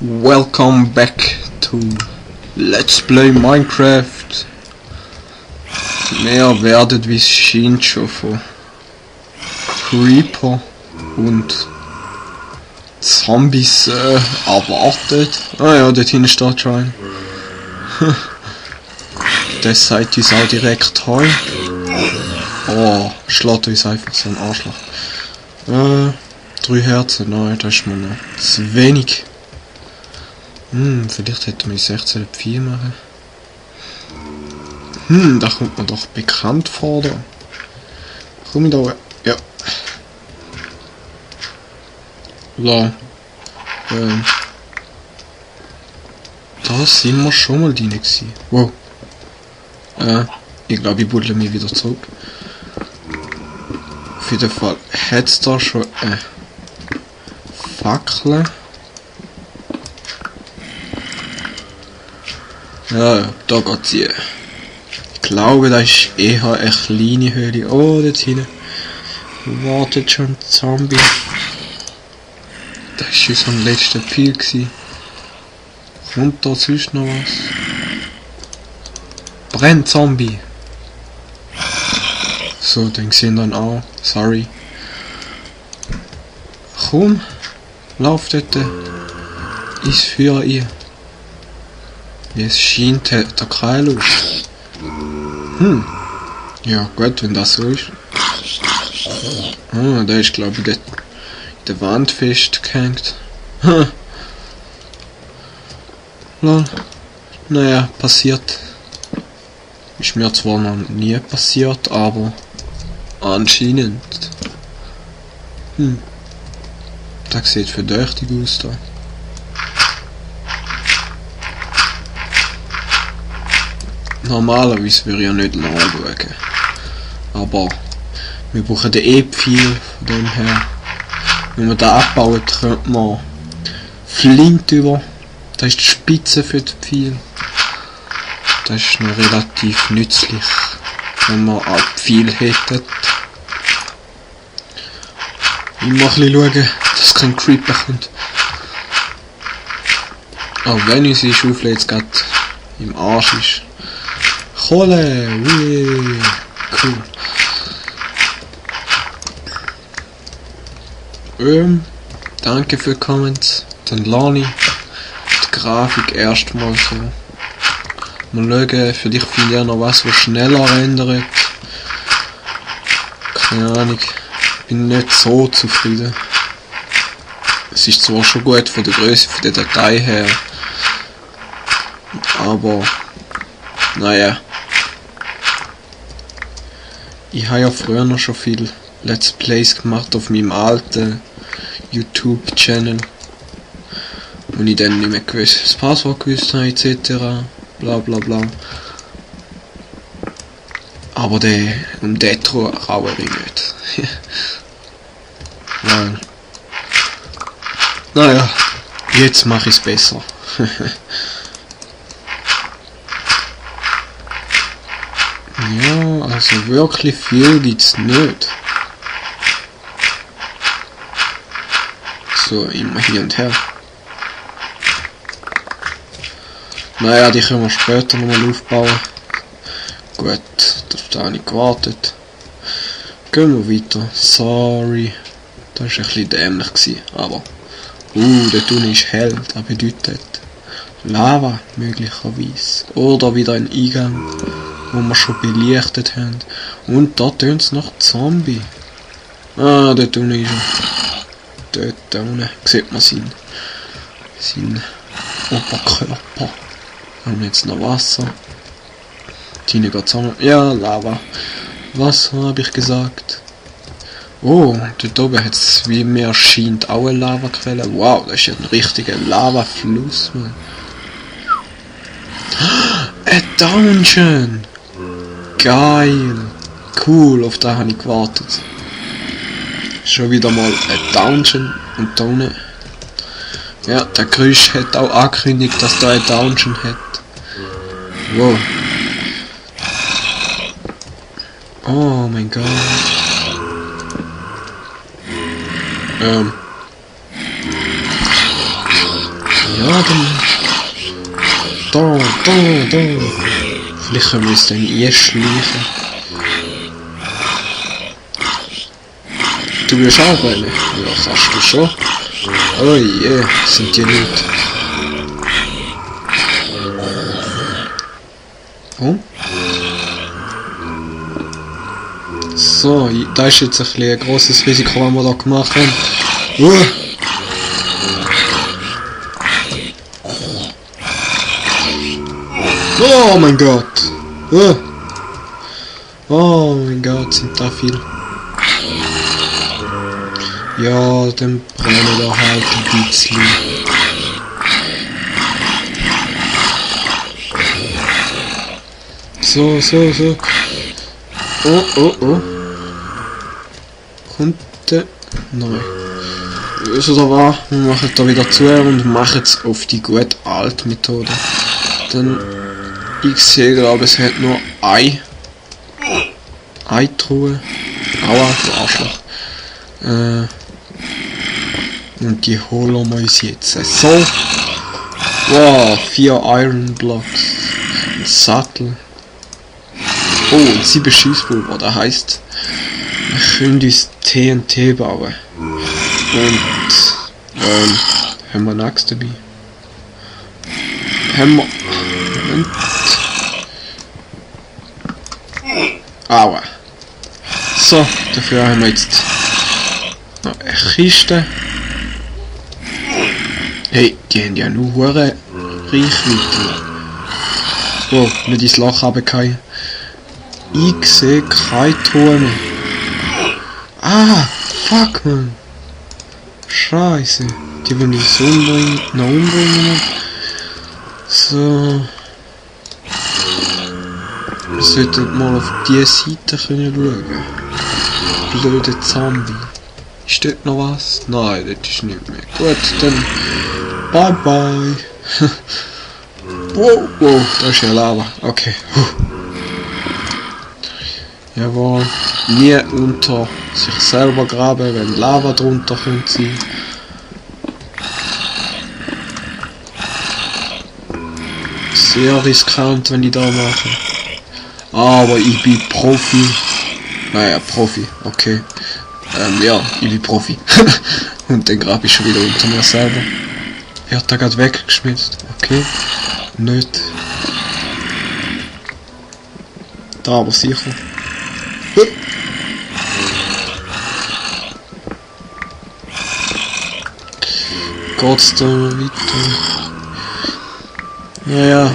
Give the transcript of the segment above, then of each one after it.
Welcome back to Let's Play Minecraft. Wir werden, wie es scheint, schon von Creeper und Zombies erwartet. Ah ja, dort hinten steht schon ein. Das sagt uns auch direkt Heu. Oh, schlägt uns einfach so ein Arschloch. 3 Herzen, nein, das ist mir noch zu wenig. Vielleicht hätte man 16 4 machen. Da kommt man doch bekannt vor da. Komm ich da hoch? Ja. Da. Da sind wir schon mal drin gewesen. Wow. Ich glaube, ich buddle mich wieder zurück. Auf jeden Fall hat es da schon eine Fackel. Ja, da geht sie. Ich glaube, das ist eher eine kleine Höhle. Oh, dort hinten wartet schon ein Zombie. Das war schon so ein letzter Pfeil gewesen. Kommt da sonst noch was? Brennt Zombie! So, den sehen dann auch. Sorry. Komm, lauf dort ins Feuer ein. Wie es scheint, hat er keine Lust. Ja gut, wenn das so ist. Der ist glaube ich in der Wand festgehängt. Naja, passiert. Ist mir zwar noch nie passiert, aber anscheinend. Das sieht verdächtig aus da. Normalerweise würde ich ja nicht nachschauen. Aber wir brauchen den E-Pfeil, von dem her. Wenn man den abbauen, kommt man Flint über. Das ist die Spitze für den Pfeil. Das ist noch relativ nützlich, wenn man auch Pfeil hätte. Immer ein bisschen schauen, dass kein Creeper kommt. Auch wenn unsere Schaufel jetzt gerade im Arsch ist. Kohle! Ui, cool. Danke für die Comments. Dann lerne ich die Grafik erstmal so. Mal schauen, vielleicht finde ich auch noch was schneller rendert. Keine Ahnung. Bin nicht so zufrieden. Es ist zwar schon gut von der Größe, von der Datei her. Aber naja. Ich habe ja früher noch schon viel Let's Plays gemacht auf meinem alten YouTube-Channel. Und ich dann nicht mehr das Passwort gewusst habe, etc. Bla bla bla. Aber den traue ich nicht. Weil, naja, jetzt mache ich es besser. Ja, also wirklich viel gibt's nicht. So, immer hier und her. Naja, die können wir später nochmal aufbauen. Gut, da habe ich gewartet. Gehen wir weiter. Sorry. Das war ein bisschen dämlich gewesen, aber... der Tunnel ist hell, das bedeutet... Lava, möglicherweise. Oder wieder ein Eingang, wo wir schon belichtet haben. Und da tönt es nach Zombie. Der Tunnel ist er. Dort unten sieht man seinen Oberkörper. Haben wir jetzt noch Wasser. Tine geht zusammen. Ja, Lava. Wasser habe ich gesagt. Oh, dort oben hat es, wie mir scheint, auch eine Lavaquelle. Wow, das ist ja ein richtiger Lavafluss, Mann. Ein Dungeon! Geil! Cool, auf das habe ich gewartet. Schon wieder mal ein Dungeon und da unten. Ja, der Geräusch hat auch angekündigt, dass da ein Dungeon hat. Wow. Oh mein Gott. Ja, dann... Da. Vielleicht können wir uns dann einschleichen. Du willst auch rennen? Ja, kannst du schon. Oh je, sind die Leute. Oh. So, da ist jetzt ein grosses Risiko, was wir da gemacht haben. Oh mein Gott! Oh mein Gott, sind da viel. Ja, dann brennen wir halt ein bisschen. So. Oh. Kommt der? Nein. Also da war, wir machen da wieder zu und machen es auf die gute alte Methode. Dann, ich sehe glaube es hat nur eine Truhe. Aua, du Arschloch. Und die holen wir uns jetzt. So. Wow, 4 Iron Blocks. Ein Sattel. Oh, und 7 Schießpulver. Das heisst, wir können uns TNT bauen. Und, haben wir nichts dabei? Moment. Aua. So, dafür haben wir jetzt noch eine Kiste. Hey, die haben ja nur hure Reichweite. Oh, nicht ins Loch runterfallen. Ich sehe keine Truhe mehr. Ah, fuck man. Scheiße. Die wollen uns noch umbringen. So. Wir sollten mal auf diese Seite schauen. Blöde Zombie. Ist dort noch was? Nein, dort ist nicht mehr. Gut, dann bye bye. Wow, da ist ja Lava. Okay. Jawohl. Nie unter sich selber graben, wenn Lava drunter könnte sein. Sehr riskant, wenn ich da mache. Aber ich bin Profi. Naja, Profi, okay. Ja, ich bin Profi. Und dann grab ich schon wieder unter mir selber. Wird da gerade weggeschmissen. Okay. Nicht. Da aber sicher. Geht's da weiter? Naja.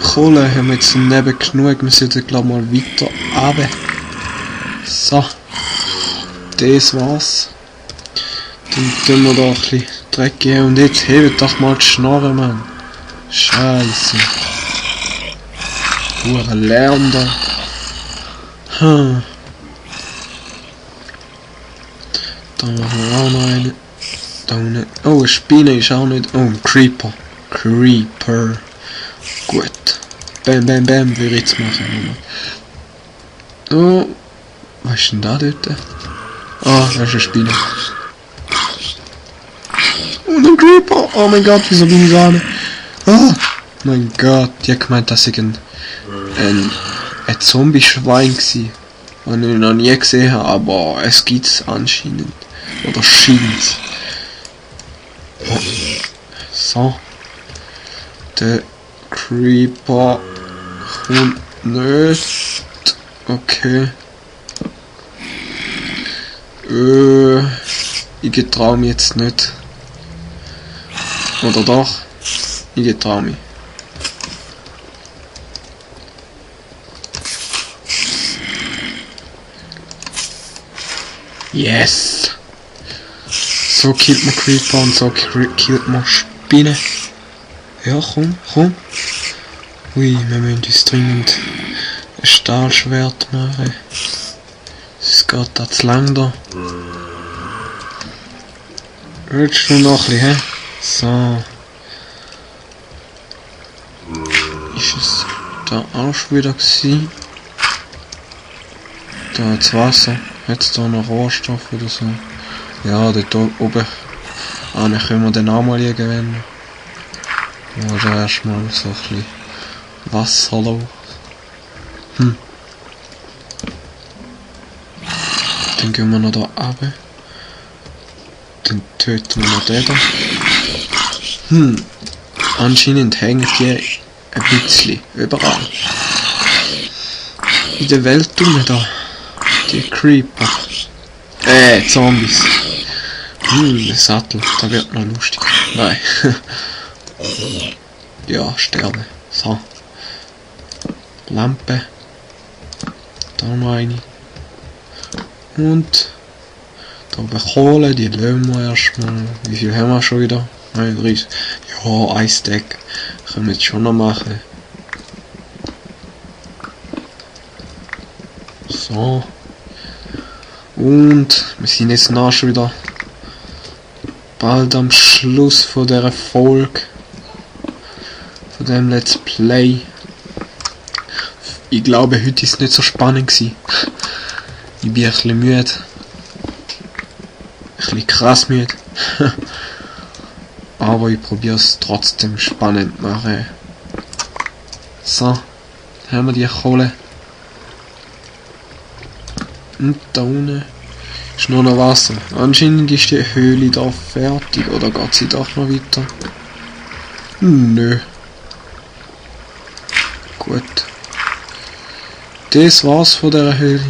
Kohle haben wir jetzt neben genug. Wir sollten glaube mal weiter runter. So. Das war's. Dann tun wir da ein bisschen Dreck geben. Und jetzt hebt doch mal die Schnorre, Mann. Scheiße. Pure Lärm da. Da machen wir auch noch eine. Da unten. Oh, eine Spinne ist auch nicht. Oh, ein Creeper. Gut. Bam, würde ich jetzt machen. Oh. Was ist denn da dort? Ah, das ist eine Spinne. Und ein Creeper! Oh mein Gott, wieso bin ich da nicht? Oh mein Gott, die hat gemeint, dass ich ein Zombie-Schwein war. Was ich noch nie gesehen habe, aber es gibt's anscheinend. Oder scheint's. So. Der Creeper kommt nicht. Okay. Ich getraue mich jetzt nicht. Oder doch? Ich getraue mich. Yes! So killt man Creeper und so killt man Spinnen. Ja, komm. Ui, wir müssen uns dringend ein Stahlschwert machen. Es geht da zu lang da. Willst du noch ein bisschen, hä? So. Ist es da auch schon wieder gewesen? Da das Wasser. Hat es da noch Rohstoff oder so? Ja, dort oben. Können wir dann auch mal irgendwann. Oder erstmal so ein bisschen Wasser los. Dann gehen wir noch da runter. Dann töten wir noch den da. Anscheinend hängen die ein bisschen überall. In der Welt tun da. Die Creeper. Zombies. Der Sattel, da wird noch lustig. Nein. Ja, sterben. So. Lampe. Da noch eine. Und da oben Kohle, die lassen wir erstmal. Wie viel haben wir schon wieder? 39. Ja, ein Stack. Können wir jetzt schon noch machen. So. Und wir sind jetzt nach schon wieder bald am Schluss von dieser Folge. Von dem Let's Play. Ich glaube, heute ist es nicht so spannend gewesen. Ich bin ein bisschen müde. Ein bisschen krass müde. Aber ich probiere es trotzdem spannend zu machen. So, dann haben wir die Kohle. Und da unten ist nur noch Wasser. Anscheinend ist die Höhle da fertig. Oder geht sie doch noch weiter? Nö. Gut. Das war's von dieser Höhle.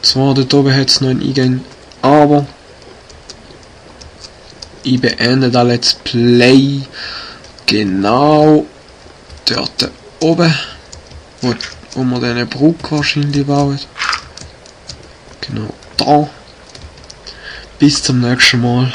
Zwar dort oben hat es noch einen Eingang. Aber ich beende das Let's Play genau dort oben, wo wir diese Brücke wahrscheinlich bauen. Genau da. Bis zum nächsten Mal.